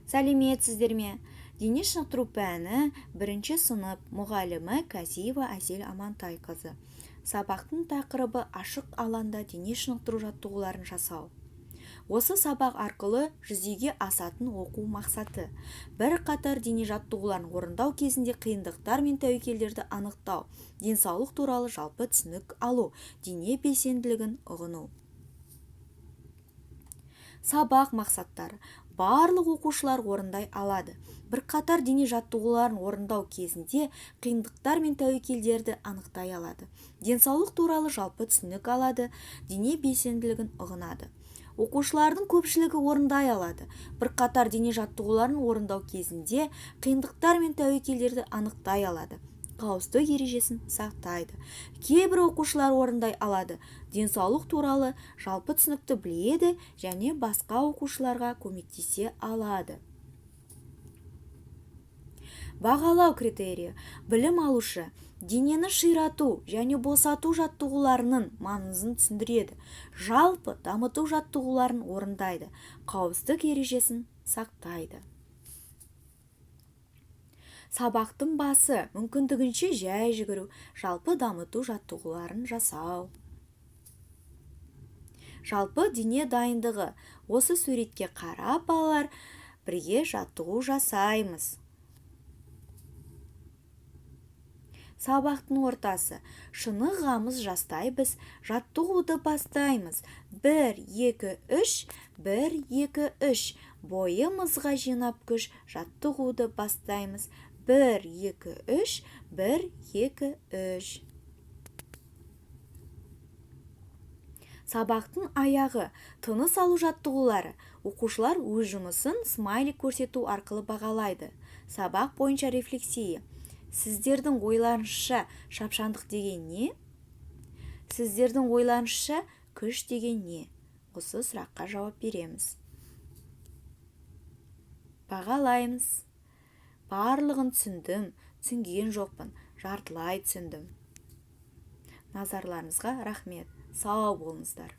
Сәлеметсіздер ме? Дене шынықтыру пәні бірінші сынып мұғалімі Казиева Әсел Амантайқызы. Сабақтың тақырыбы ашық алаңда дене шынықтыру жаттығуларын жасау. Осы сабақ арқылы жүзеге асатын оқу мақсаты: бірқатар дене жаттығуларын орындау кезінде қиындықтар мен тәуекелдерді анықтау, денсаулық туралы жалпы түсінік алу, дене белсенділігін ұғыну. Сабақ мақсаттары: барлық оқушылар орындай алады. Бірқатар дене жаттығуларын орындау кезінде қиындықтар мен тәуекелдерді анықтай алады. Денсаулық туралы жалпы түсінік алады, дене белсенділігін ұғынады. Оқушылардың көпшілігі орындай алады. Бірқатар дене жаттығуларын орындау кезінде қиындықтар мен тәуекелдерді анықтай алады. Қауіпсіздік ережесін сақтайды. Кейбір оқушылар орындай алады. Денсаулық туралы жалпы түсінікті біледі және басқа оқушыларға көмектесе алады. Бағалау критерийі: білім алушы денені ширату және босату жаттығуларының маңызын түсіндіреді, жалпы дамыту жаттығуларын орындайды, қауіпсіздік ережесін сақтайды. Сабақтың басы: мүмкіндігінше жай жүгіру, жалпы дамыту жаттығуларын жасау. Жалпы дене дайындығы: осы суретке қарап балалар бірге жаттығу жасаймыз. Сабақтың ортасы: шынығамыз жастай біз, жаттығуды бастаймыз. 1, 2, 3, 1, 2, 3, бойымызға жинап күш, жаттығуды бастаймыз. 1, 2, 3, 1, 2, 3. Сабақтың аяғы: тыныс алу жаттығулары. Оқушылар өз жұмысын смайлик көрсету арқылы бағалайды. Сабақ бойынша рефлексия. Сіздердің ойларыңызша шапшаңдық деген не? Сіздердің ойларыңызша күш деген не? Осы сұраққа жауап береміз. Бағалаймыз. Барлығын түсіндім, түсінген жоқпын, жартылай түсіндім. Назарларыңызға рахмет. Сау болыңыздар.